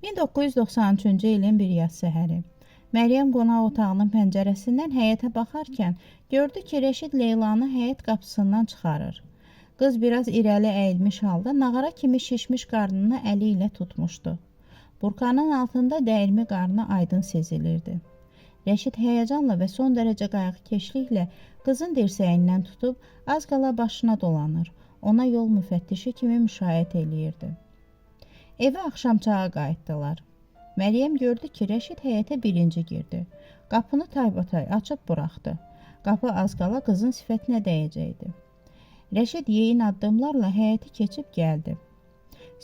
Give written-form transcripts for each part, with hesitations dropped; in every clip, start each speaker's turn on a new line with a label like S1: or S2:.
S1: 1993-cü ilin bir yaz səhəri. Məryəm qonaq otağının pəncərəsindən həyətə baxarkən gördü ki, Rəşid Leylanı həyət qapısından çıxarır. Qız biraz irəli əyilmiş halda nağara kimi şişmiş qarnını əli ilə tutmuşdu. Burkanın altında dəyirmi qarnı aydın sezilirdi. Rəşid həyəcanla və son dərəcə qayğıkeşliklə qızın dirsəyindən tutub az qala başına dolanır. Ona yol müfəttişi kimi müşayiət eləyirdi. Evə axşam çağı qayıtdılar. Məryəm gördü ki, Rəşid həyətə birinci girdi. Qapını taybatay açıb buraxdı. Qapı az qala qızın sifətinə dəyəcəkdi. Rəşid yeyin addımlarla həyəti keçib gəldi.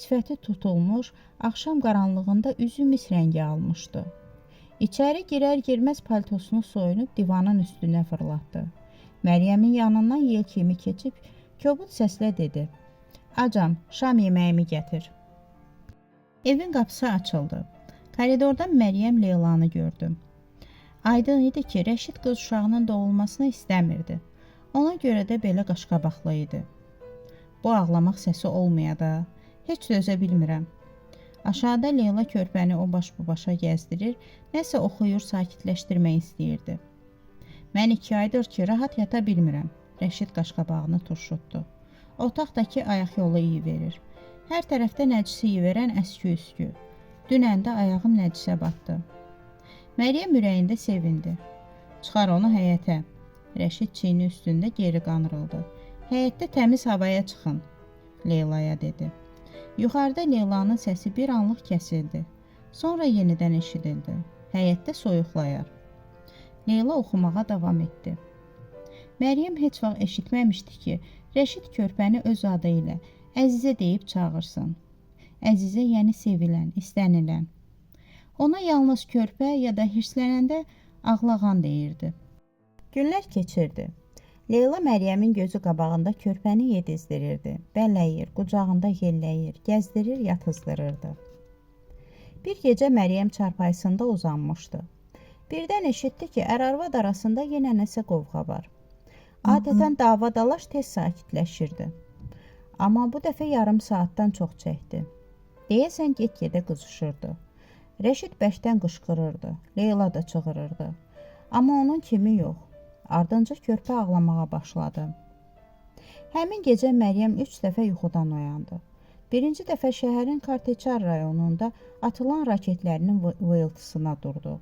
S1: Sifəti tutulmuş, axşam qaranlığında üzü mis rəngi almışdı. İçəri girər-girməz paltosunu soyunub divanın üstünə fırlatdı. Məryəmin yanından yel kimi keçib kobud səslə dedi: "Acam, şam yeməyimi gətir." Evin qapısı açıldı. Koridordan Məryəm Leylanı gördü. Aydın idi ki, Rəşid qız uşağının doğulmasını istəmirdi. Ona görə də belə qaşqabaqlı idi. Bu ağlamaq səsi olmaya da, heç dözə bilmirəm. Aşağıda Leyla körpəni o baş bu başa gəzdirir, nəsə oxuyur, sakitləşdirmək istəyirdi. Mən 2 aydır ki, rahat yata bilmirəm. Rəşid qaşqabağını turşutdu. Otaqdakı ayaq yolu iyi verir. Hər tərəfdə nəcisi iyi verən əskü-üskü. Dünən də ayağım nəcisə batdı. Məryəm ürəyində sevindi. Çıxar onu həyətə. Rəşid çiyni üstündə geri qanrıldı. Həyətdə təmiz havaya çıxın, Leylaya dedi. Yuxarıda Leylanın səsi bir anlıq kəsildi. Sonra yenidən eşidildi. Həyətdə soyuqlayar. Leyla oxumağa davam etdi. Məryəm heç vaxt eşitməmişdi ki, Rəşid körpəni öz adı ilə Əzizə deyib çağırsın. Əzizə yəni sevilən, istənilən. Ona yalnız körpə ya da hirslənəndə ağlağan deyirdi. Günlər keçirdi. Leyla Məryəmin gözü qabağında körpəni yedizdirirdi, bələyir, qucağında yelləyir, gəzdirir, yatızdırırdı. Bir gecə Məryəm çarpayısında uzanmışdı. Birdən eşitdi ki, ər-arvad arasında yenə nəsə qovğa var. Adətən dava-dalaş tez sakitləşirdi. Amma bu dəfə yarım saatdan çox çəkdi. Deyəsən get-gedə qızışırdı. Rəşid bərkdən qışqırırdı, Leyla da çığırırdı. Amma onun kimi yox. Ardınca körpə ağlamağa başladı. Həmin gecə Məryəm 3 dəfə yuxudan oyandı. Birinci dəfə şəhərin Karteçar rayonunda atılan raketlərinin vıyıltısına durdu.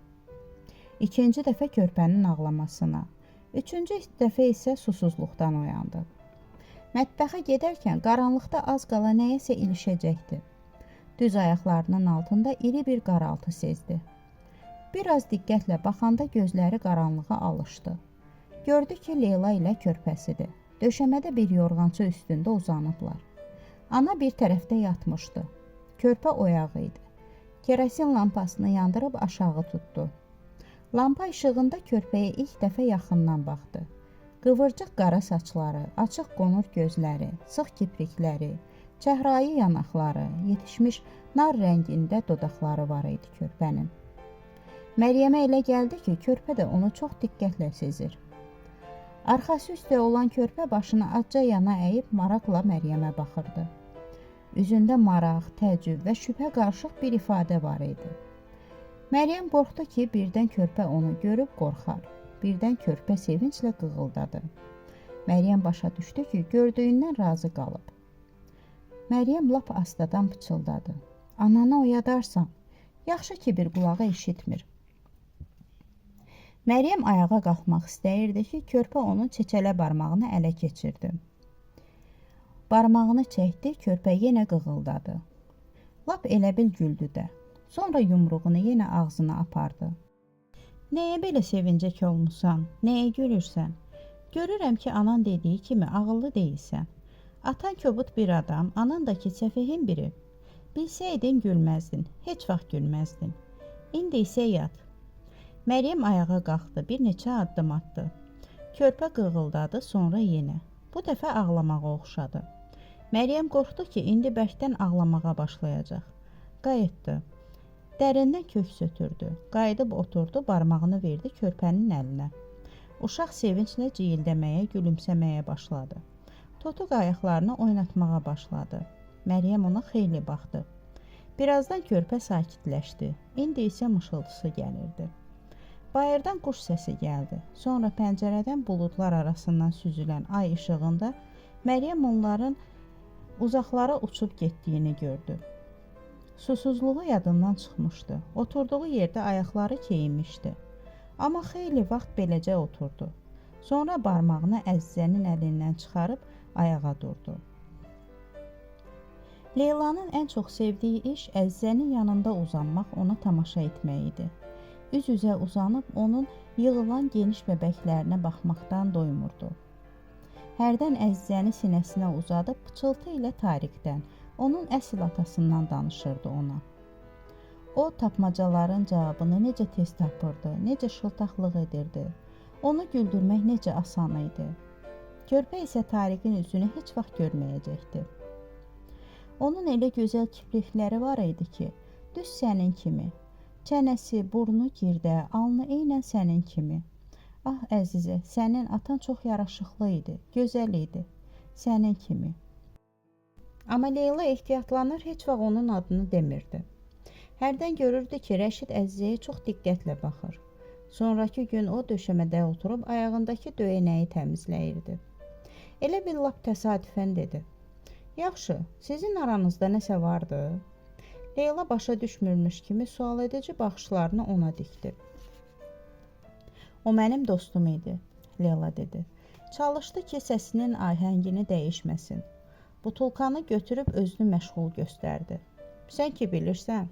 S1: İkinci dəfə körpənin ağlamasına. Üçüncü dəfə isə susuzluqdan oyandı. Mətbəxə gedərkən qaranlıqda az qala nəyəsə ilişəcəkdi. Düz ayaqlarının altında iri bir qaraltı sezdi. Biraz diqqətlə baxanda gözləri qaranlığa alışdı. Gördü ki, Leyla ilə körpəsidir. Döşəmədə bir yorğança üstündə uzanıblar. Ana bir tərəfdə yatmışdı. Körpə oyaq idi. Kerosin lampasını yandırıb aşağı tutdu. Lampa işığında körpəyə ilk dəfə yaxından baxdı. Qıvırcıq qara saçları, açıq qonur gözləri, sıx kiprikləri, çəhrayı yanaqları, yetişmiş nar rəngində dodaqları var idi körpənin. Məryəmə elə gəldi ki, körpə də onu çox diqqətlə sezir. Arxası üstə olan körpə başını azca yana əyib maraqla Məryəmə baxırdı. Üzündə maraq, təəccüb və şübhə qarışıq bir ifadə var idi. Məryəm qorxdu ki, birdən körpə onu görüb qorxar. Birdən körpə sevinclə qığıldadı. Məryəm başa düşdü ki, gördüyündən razı qalıb. Məryəm lap astadan pıçıldadı. Ananı oyadarsan. Yaxşı ki, bir qulağı eşitmir. Məryəm ayağa qalxmaq istəyirdi ki, körpə onun çeçələ barmağını ələ keçirdi. Barmağını çəkdi, körpə yenə qığıldadı. Lap elə bil güldü də. Sonra yumruğunu yenə ağzına apardı. Nəyə belə sevincək olmusan? Nəyə gülürsən? Görürəm ki, anan dediyi kimi ağıllı deyilsən. Atan kobud bir adam, anan da ki, səfehin biri. Bilsəydin gülməzdin, heç vaxt gülməzdin. İndi isə yat. Məryəm ayağa qalxdı, bir neçə addım atdı. Körpə qığıldadı, sonra yenə. Bu dəfə ağlamağa oxşadı. Məryəm qorxdu ki, indi bərkdən ağlamağa başlayacaq. Qayıtdı. Dərindən köks ötürdü. Qayıdıb oturdu, barmağını verdi körpənin əlinə. Uşaq sevinclə ciyildəməyə, gülümsəməyə başladı. Totuq ayaqlarını oynatmağa başladı. Məryəm ona xeyli baxdı. Birazdan körpə sakitləşdi. İndi isə mışıltısı gəlirdi. Bayırdan quş səsi gəldi. Sonra pəncərədən buludlar arasından süzülən ay işığında Məryəm onların uzaqlara uçub getdiyini gördü. Susuzluğu yadından çıxmışdı. Oturduğu yerdə ayaqları keyinmişdi. Amma xeyli vaxt beləcə oturdu. Sonra barmağını Əzizənin əlindən çıxarıb ayağa durdu. Leylanın ən çox sevdiyi iş Əzizənin yanında uzanmaq, ona tamaşa etmək idi. Üz-üzə uzanıb onun yığılan geniş bəbəklərinə baxmaqdan doymurdu. Hərdən Əzizəni sinəsinə uzadıb pıçıltı ilə Tariqdən, onun əsl atasından danışırdı ona. O tapmacaların cavabını necə tez tapırdı, necə şıltaqlıq edirdi. Onu güldürmək necə asan idi. Körpə isə Tariqin üzünü heç vaxt görməyəcəkdi. Onun elə gözəl kiprikləri var idi ki, düz sənin kimi. Çənəsi, burnu girdə, alnı eynən sənin kimi. Ah Əzizə, sənin atan çox yaraşıqlı idi, gözəl idi, sənin kimi. Amma Leyla ehtiyatlanır, heç vaxt onun adını demirdi. Hərdən görürdü ki, Rəşid Əzizəyə çox diqqətlə baxır. Sonrakı gün o döşəmədə oturub ayağındakı döyənəyi təmizləyirdi. Elə bir lap təsadüfən dedi. Yaxşı, sizin aranızda nəsə vardı? Leyla başa düşmürmüş kimi sual edici baxışlarını ona dikdi. O mənim dostum idi, Leyla dedi. Çalışdı ki, səsinin ahəngini dəyişməsin. Butulkanı götürüb özünü məşğul göstərdi. Sən ki bilirsən.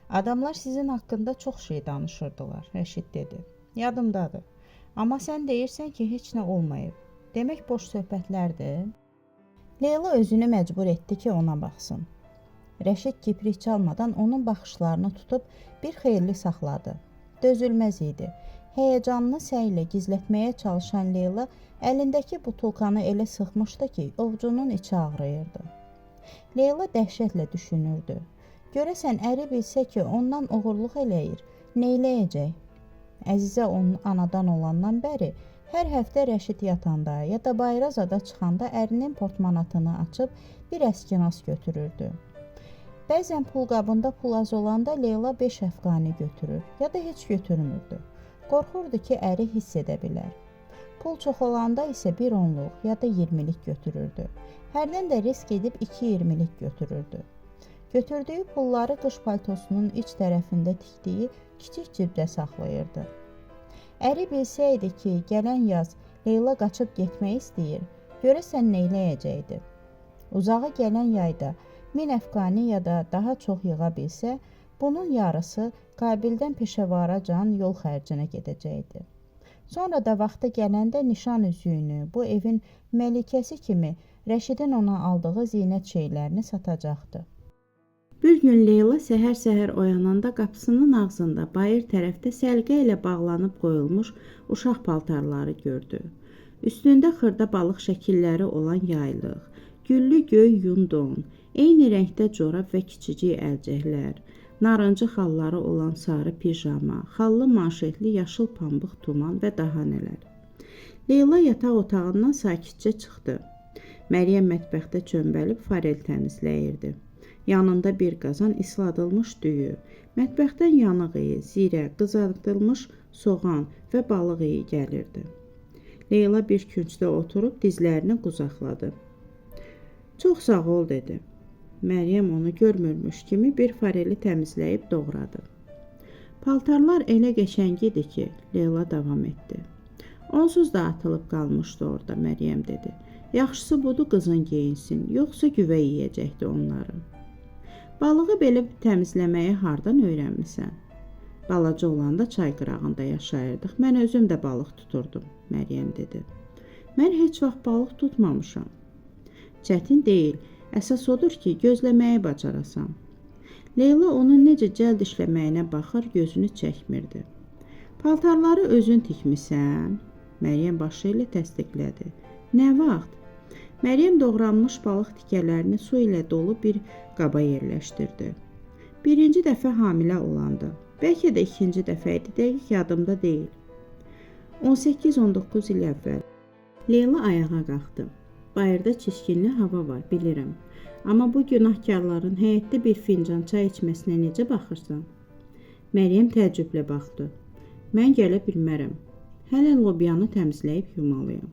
S1: Adamlar sizin haqqında çox şey danışırdılar, Rəşid dedi. Yadımdadır. Amma sən deyirsən ki, heç nə olmayıb. Demək boş söhbətlərdir. Leyla özünü məcbur etdi ki, ona baxsın. Rəşid kiprik çalmadan onun baxışlarını tutub bir xeyli saxladı. Dözülməz idi. Həyəcanını səylə gizlətməyə çalışan Leyla əlindəki butulkanı elə sıxmışdı ki, ovcunun içi ağrıyırdı. Leyla dəhşətlə düşünürdü. Görəsən əri bilsə ki, ondan oğurluq eləyir, nə eləyəcək? Əzizə onun anadan olandan bəri hər həftə Rəşid yatanda ya da bayıra zada çıxanda ərinin portmanatını açıb bir əskinas götürürdü. Bəzən pulqabında pul az olanda Leyla 5 əfqani götürür ya da heç götürmürdü. Qorxurdu ki, əri hiss edə bilər. Pul çox olanda isə bir onluq ya da 20-lik götürürdü. Hərdən də risk edib 2 20-lik götürürdü. Götürdüyü pulları qış paltosunun iç tərəfində tikdiyi kiçik cibdə saxlayırdı. Əri bilsəydi ki, gələn yaz Leyla qaçıb getmək istəyir, görəsən nə eləyəcəkdi? Uzağa gələn yayda 1000 əfqani ya da daha çox yığa bilsə, bunun yarısı Kabildən Peşəvaracan yol xərcinə gedəcəkdi. Sonra da vaxtı gələndə nişan üzüyünü, bu evin məlikəsi kimi Rəşidin ona aldığı zinət şeylərini satacaqdı. Bir gün Leyla səhər-səhər oyananda qapısının ağzında bayır tərəfdə səliqə ilə bağlanıb qoyulmuş uşaq paltarları gördü. Üstündə xırda balıq şəkilləri olan yaylıq, güllü göy yun don, eyni rəngdə corab və kiçicik əlcəklər, narıncı xalları olan sarı pijama, xallı manşetli yaşıl pambıq tuman və daha nələr. Leyla yataq otağından sakitcə çıxdı. Məryəm mətbəxdə çömbəlib farel təmizləyirdi. Yanında bir qazan isladılmış düyü, mətbəxdən yanıq iyi, zirə, qızardılmış soğan və balıq iyi gəlirdi. Leyla bir küncdə oturub dizlərini qucaqladı. Çox sağ ol, dedi. Məryəm onu görmürmüş kimi bir fareli təmizləyib doğradı. Paltarlar elə qəşəng idi ki, Leyla davam etdi. Onsuz da atılıb qalmışdı orada, Məryəm dedi. Yaxşısı budur qızın geyinsin, yoxsa güvə yeyəcəkdi onları. Balığı belə təmizləməyi hardan öyrənmisən? Balaca olanda çay qırağında yaşayırdıq. Mən özüm də balıq tuturdum, Məryəm dedi. Mən heç vaxt balıq tutmamışam. Çətin deyil. Əsas odur ki, gözləməyi bacarasan. Leyla onun necə cəld işləməyinə baxır, gözünü çəkmirdi. Paltarları özün tikmisən? Məryəm başı ilə təsdiqlədi. Nə vaxt? Məryəm doğranmış balıq tikələrini su ilə dolu bir qaba yerləşdirdi. Birinci dəfə hamilə olanda, bəlkə də ikinci dəfə idi, dəqiq yadımda deyil. 18-19 il əvvəl. Leyla ayağa qalxdı. Bayırda çiskinli hava var, bilirəm. Amma bu günahkarların həyətdə bir fincan çay içməsinə necə baxırsan? Məryəm təəccüblə baxdı. Mən gələ bilmərəm. Hələ lobyanı təmizləyib yumalıyam.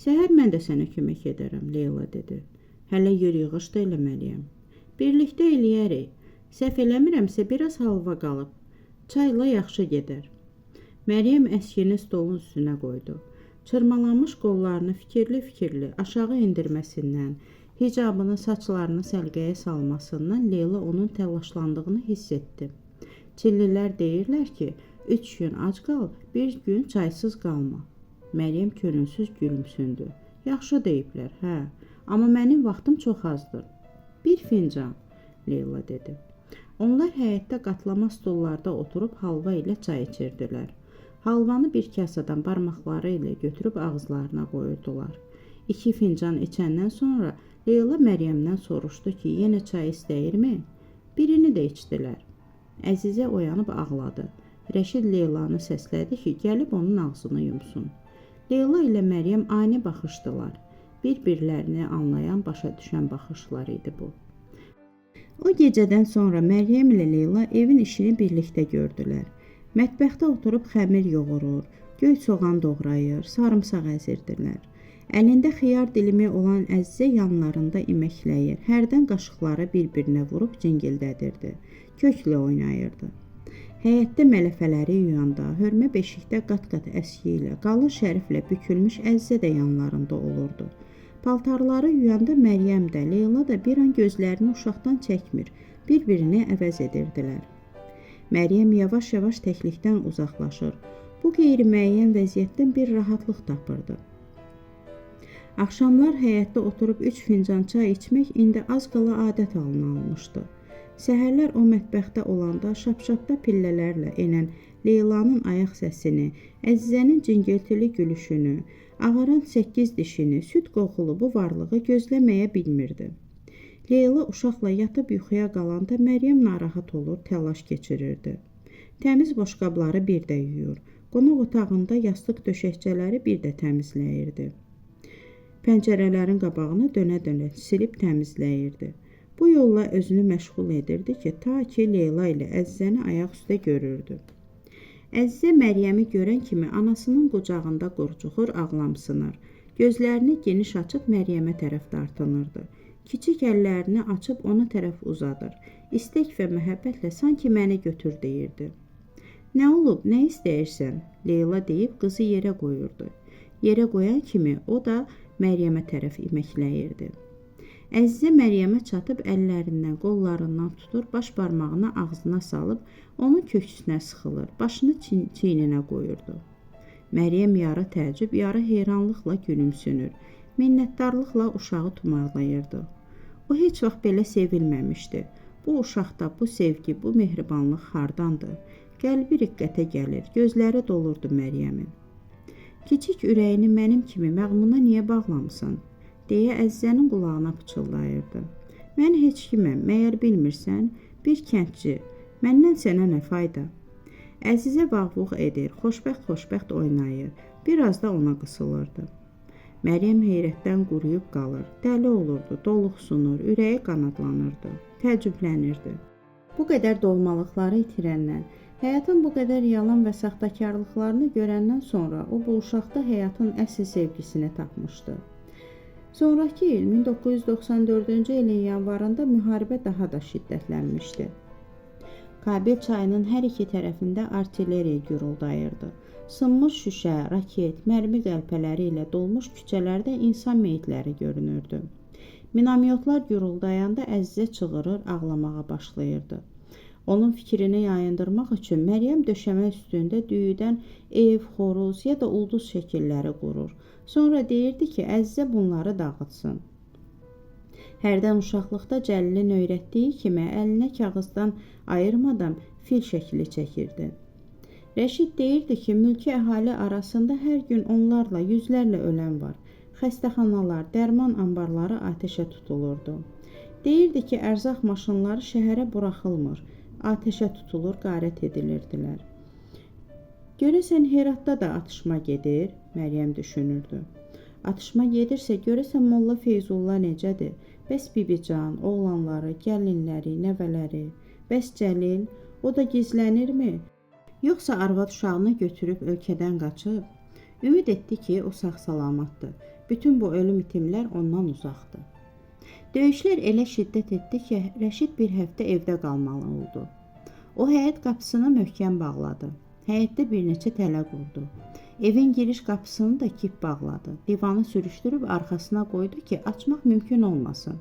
S1: Səhər mən də sənə kömək edərəm, Leyla dedi. Hələ yer yığış da eləməliyəm. Birlikdə eləyərik. Səhv eləmirəmsə biraz halva qalıb. Çayla yaxşı gedər. Məryəm əskini stolun üstünə qoydu. Çırmalanmış qollarını fikirli-fikirli aşağı endirməsindən, hicabını, saçlarını səliqəyə salmasından Leyla onun təlaşlandığını hiss etdi. Çinlilər deyirlər ki, 3 gün ac qal, bir gün çaysız qalma. Məryəm könülsüz gülümsündü. Yaxşı deyiblər, hə, amma mənim vaxtım çox azdır. Bir fincan, Leyla dedi. Onlar həyətdə qatlama stollarda oturub halva ilə çay içirdilər. Halvanı bir kasadan barmaqları ilə götürüb ağızlarına qoyurdular. 2 fincan içəndən sonra Leyla Məryəmdən soruşdu ki, yenə çay istəyirmi? Birini də içdilər. Əzizə oyanıb ağladı. Rəşid Leylanı səslədi ki, gəlib onun ağzını yumsun. Leyla ilə Məryəm ani baxışdılar. Bir-birlərini anlayan, başa düşən baxışlar idi bu. O gecədən sonra Məryəm ilə Leyla evin işini birlikdə gördülər. Mətbəxdə oturub xəmir yoğurur, göy soğan doğrayır, sarımsaq əzirdilər. Əlində xiyar dilimi olan Əzizə yanlarında iməkləyir, hərdən qaşıqları bir-birinə vurub cingildədirdi, köklə oynayırdı. Həyətdə mələfələri yuyanda, hörmə beşikdə qat-qat əski ilə, qalın şəriflə bükülmüş Əzizə də yanlarında olurdu. Paltarları yuyanda Məryəm də, Leyla da bir an gözlərini uşaqdan çəkmir, bir-birini əvəz edirdilər. Məryəm yavaş-yavaş təklikdən uzaqlaşır. Bu qeyri-müəyyən vəziyyətdən bir rahatlıq tapırdı. Axşamlar həyətdə oturub 3 fincan çay içmək indi az qala adət halına almışdı. Səhərlər o mətbəxdə olanda şapşapda pillələrlə enən Leylanın ayaq səsini, Əzizənin cingiltili gülüşünü, ağaran 8 dişini, süd qoxulu bu varlığı gözləməyə bilmirdi. Leyla uşaqla yatıb yuxuya qalanda Məryəm narahat olur, təlaş keçirirdi. Təmiz boşqabları bir də yuyur, qonaq otağında yastıq döşəkçələri bir də təmizləyirdi. Pəncərələrin qabağını dönə-dönə silib təmizləyirdi. Bu yolla özünü məşğul edirdi ki, ta ki Leyla ilə Əzizəni ayaq üstə görürdü. Əzizə Məryəmi görən kimi anasının qucağında qurcuxur, ağlamsınır. Gözlərini geniş açıb Məryəmə tərəf dartınırdı. Kiçik əllərini açıb ona tərəf uzadır. İstək və məhəbbətlə sanki məni götür deyirdi. Nə olub, nə istəyirsən? Leyla deyib qızı yerə qoyurdu. Yerə qoyan kimi o da Məryəmə tərəf iməkləyirdi. Əzizə Məryəmə çatıb əllərindən, qollarından tutur, baş barmağını ağzına salıb onun köksünə sıxılır, başını çiyninə qoyurdu. Məryəm yarı təəccüb, yarı heyranlıqla gülümsünür, minnətdarlıqla uşağı tumarlayırdı. O heç vaxt belə sevilməmişdi. Bu uşaqda bu sevgi, bu mehribanlıq hardandır? Qəlbi riqqətə gəlir, gözləri dolurdu Məryəmin. Kiçik ürəyini mənim kimi məğmuna niyə bağlamısan? Deyə Əzizənin qulağına pıçıldayırdı. Mən heç kiməm, məyər bilmirsən? Bir kəndçi, məndən sənə nə fayda? Əzizə vağvuq edir, xoşbəxt-xoşbəxt oynayır, biraz da ona qısılırdı. Məryəm heyrətdən quruyub qalır, dəli olurdu, doluxsunur, ürəyi qanadlanırdı, təəccüblənirdi. Bu qədər doğmalıqları itirəndən, həyatın bu qədər yalan və saxtakarlıqlarını görəndən sonra o bu uşaqda həyatın əsl sevgisini tapmışdı. Sonrakı il, 1994-cü ilin yanvarında müharibə daha da şiddətlənmişdi. Kabil çayının hər iki tərəfində artilleriya guruldayırdı. Sınmış şüşə, raket, mərmi qəlpələri ilə dolmuş küçələrdə insan meyitləri görünürdü. Minamyotlar guruldayanda Əzizə çığırır, ağlamağa başlayırdı. Onun fikrini yayındırmaq üçün Məryəm döşəmə üstündə düyüdən ev, xoruz ya da ulduz şəkilləri qurur. Sonra deyirdi ki, Əzizə bunları dağıtsın. Hərdən uşaqlıqda Cəlilin öyrətdiyi kimi əlinə kağızdan ayırmadan fil şəkli çəkirdi. Rəşid deyirdi ki, mülki əhali arasında hər gün onlarla, yüzlərlə ölən var. Xəstəxanalar, dərman anbarları atəşə tutulurdu. Deyirdi ki, ərzaq maşınları şəhərə buraxılmır, atəşə tutulur, qarət edilirdilər. Görəsən Heratda da atışma gedir, Məryəm düşünürdü. Atışma gedirsə görəsən Molla Feyzullah necədir? Bəs Bibican, oğlanları, gəlinləri, nəvələri? Bəs Cəlil, o da gizlənirmi? Yoxsa arvad uşağını götürüb ölkədən qaçıb? Ümid etdi ki, o sağ-salamatdır. Bütün bu ölüm itimlər ondan uzaqdır. Döyüşlər elə şiddət etdi ki, Rəşid bir həftə evdə qalmalı oldu. O həyət qapısını möhkəm bağladı. Həyətdə bir neçə tələ qurdu. Evin giriş qapısını da kip bağladı. Divanı sürüşdürüb arxasına qoydu ki, açmaq mümkün olmasın.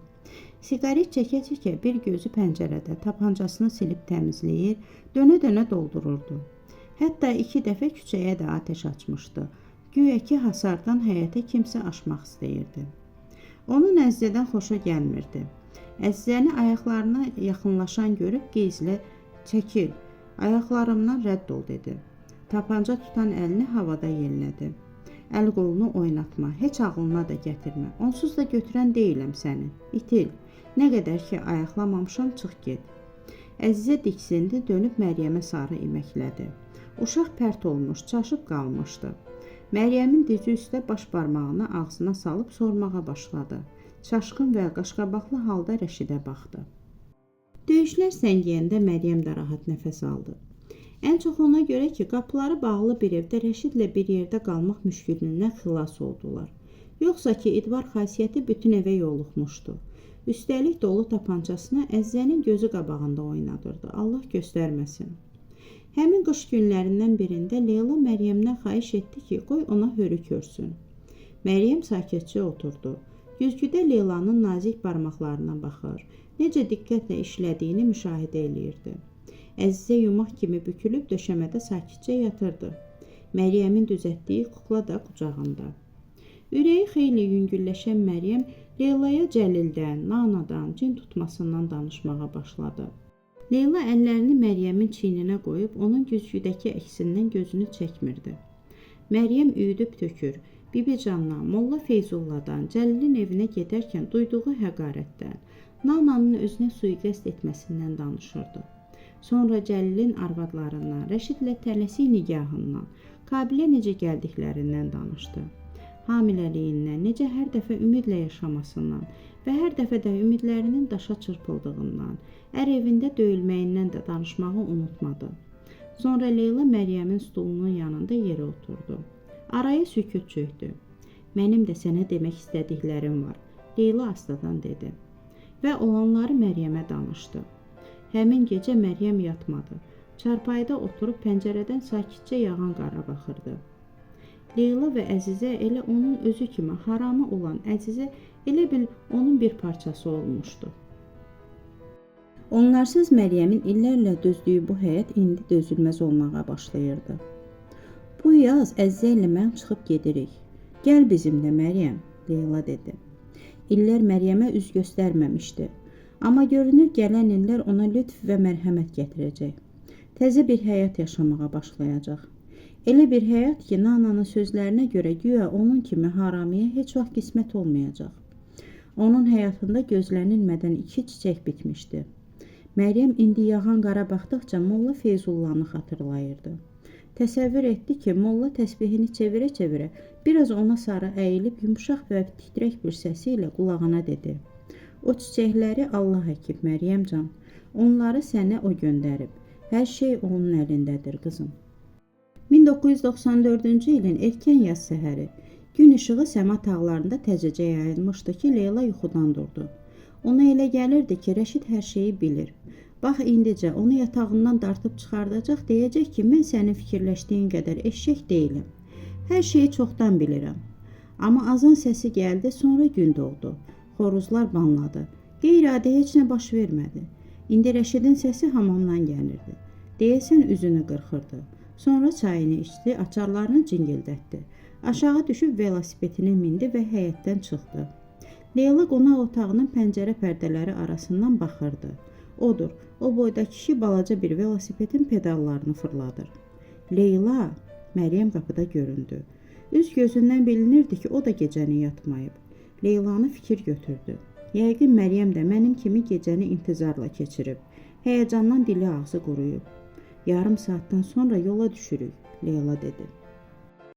S1: Siqaret çəkə-çəkə bir gözü pəncərədə tapancasını silib təmizləyir, dönə-dönə doldururdu. Hətta 2 dəfə küçəyə də atəş açmışdı. Güya ki, hasardan həyətə kimsə aşmaq istəyirdi. Onun Əzizədən xoşu gəlmirdi. Əzizəni ayaqlarına yaxınlaşan görüb qeyzlə "Çəkil, ayaqlarımdan rədd ol" dedi. Tapanca tutan əlini havada yellədi. Əl qolunu oynatma, heç ağlına da gətirmə. Onsuz da götürən deyiləm səni. İtil. Nə qədər ki ayaqlamamışam, çıx get. Əzizə diksindi, dönüb Məryəmə sarı iməklədi. Uşaq pərt olmuş, çaşıb qalmışdı. Məryəmin dizi üstə baş barmağını ağzına salıb sormağa başladı. Çaşqın və qaşqabaqlı halda Rəşidə baxdı. Döyüşlər səngiyəndə Məryəm də rahat nəfəs aldı. Ən çox ona görə ki, qapıları bağlı bir evdə Rəşidlə bir yerdə qalmaq müşkülündən xilas oldular. Yoxsa ki, idvar xasiyyəti bütün evə yoluxmuşdu. Üstəlik dolu tapancasını Əzizənin gözü qabağında oynadırdı. Allah göstərməsin. Həmin qış günlərindən birində Leyla Məryəmdən xahiş etdi ki, qoy ona hörük örsün. Məryəm sakitcə oturdu. Güzgüdə Leylanın nazik barmaqlarına baxır, necə diqqətlə işlədiyini müşahidə eləyirdi. Əzizə yumaq kimi bükülüb döşəmədə sakitcə yatırdı. Məryəmin düzəltdiyi kukla da qucağında. Ürəyi xeyli yüngülləşən Məryəm Leylaya Cəlildən, Nanadan, cin tutmasından danışmağa başladı. Leyla əllərini Məryəmin çiyninə qoyub onun güzgüdəki əksindən gözünü çəkmirdi. Məryəm üyüdüb tökür. Bibicandan, Molla Feyzullahdan, Cəlilin evinə gedərkən duyduğu həqarətdən, Nananın özünə sui-qəsd etməsindən danışırdı. Sonra Cəlilin arvadlarından, Rəşidlə tələsik nigahından, Kabilə necə gəldiklərindən danışdı. Hamiləliyindən, necə hər dəfə ümidlə yaşamasından və hər dəfə də ümidlərinin daşa çırpıldığından, ər evində döyülməyindən də danışmağı unutmadı. Sonra Leyla Məryəmin stulunun yanında yerə oturdu. Araya sükut çökdü. Mənim də sənə demək istədiklərim var, Leyla astadan dedi və olanları Məryəmə danışdı. Həmin gecə Məryəm yatmadı. Çarpayıda oturub pəncərədən sakitcə yağan qara baxırdı. Leyla və Əzizə elə onun özü kimi haramı olan Əzizə elə bil onun bir parçası olmuşdu. Onlarsız Məryəmin illərlə dözdüyü bu həyat indi dözülməz olmağa başlayırdı. Bu yaz Əzizə ilə mən çıxıb gedirik. Gəl bizimlə Məryəm, Leyla dedi. İllər Məryəmə üz göstərməmişdi. Amma görünür gələn illər ona lütf və mərhəmət gətirəcək. Təzə bir həyat yaşamağa başlayacaq. Elə bir həyat ki, Nananın sözlərinə görə güya onun kimi haramiyə heç vaxt qismət olmayacaq. Onun həyatında gözlənilmədən 2 çiçək bitmişdi. Məryəm indi yağan qara baxdıqca Molla Feyzullahını xatırlayırdı. Təsəvvür etdi ki, Molla təsbihini çevirə-çevirə biraz ona sarı əyilib yumşaq və titrək bir səsi ilə qulağına dedi. O çiçəkləri Allah əkib, Məryəmcan. Onları sənə o göndərib. Hər şey onun əlindədir, qızım. 1994-cü ilin erkən yaz səhəri. Gün işığı səma tağlarında təzəcə yayılmışdı ki, Leyla yuxudan durdu. Ona elə gəlirdi ki, Rəşid hər şeyi bilir. Bax indicə onu yatağından dartıb çıxardacaq, deyəcək ki, mən sənin fikirləşdiyin qədər eşşək deyiləm. Hər şeyi çoxdan bilirəm. Amma azan səsi gəldi, sonra gün doğdu. Xoruzlar banladı. Qeyri-adi heç nə baş vermədi. İndi Rəşidin səsi hamamdan gəlirdi. Deyəsən üzünü qırxırdı. Sonra çayını içdi, açarlarını cingildətdi. Aşağı düşüb velosipedini mindi və həyətdən çıxdı. Leyla qonaq otağının pəncərə pərdələri arasından baxırdı. Odur, o boyda kişi balaca bir velosipedin pedallarını fırladır. Leyla, Məryəm qapıda göründü. Üz gözündən bilinirdi ki, o da gecəni yatmayıb. Leylanı fikir götürdü. Yəqin Məryəm də mənim kimi gecəni intizarla keçirib. Həyəcandan dili ağzı quruyub. Yarım saatdan sonra yola düşürük, Leyla dedi.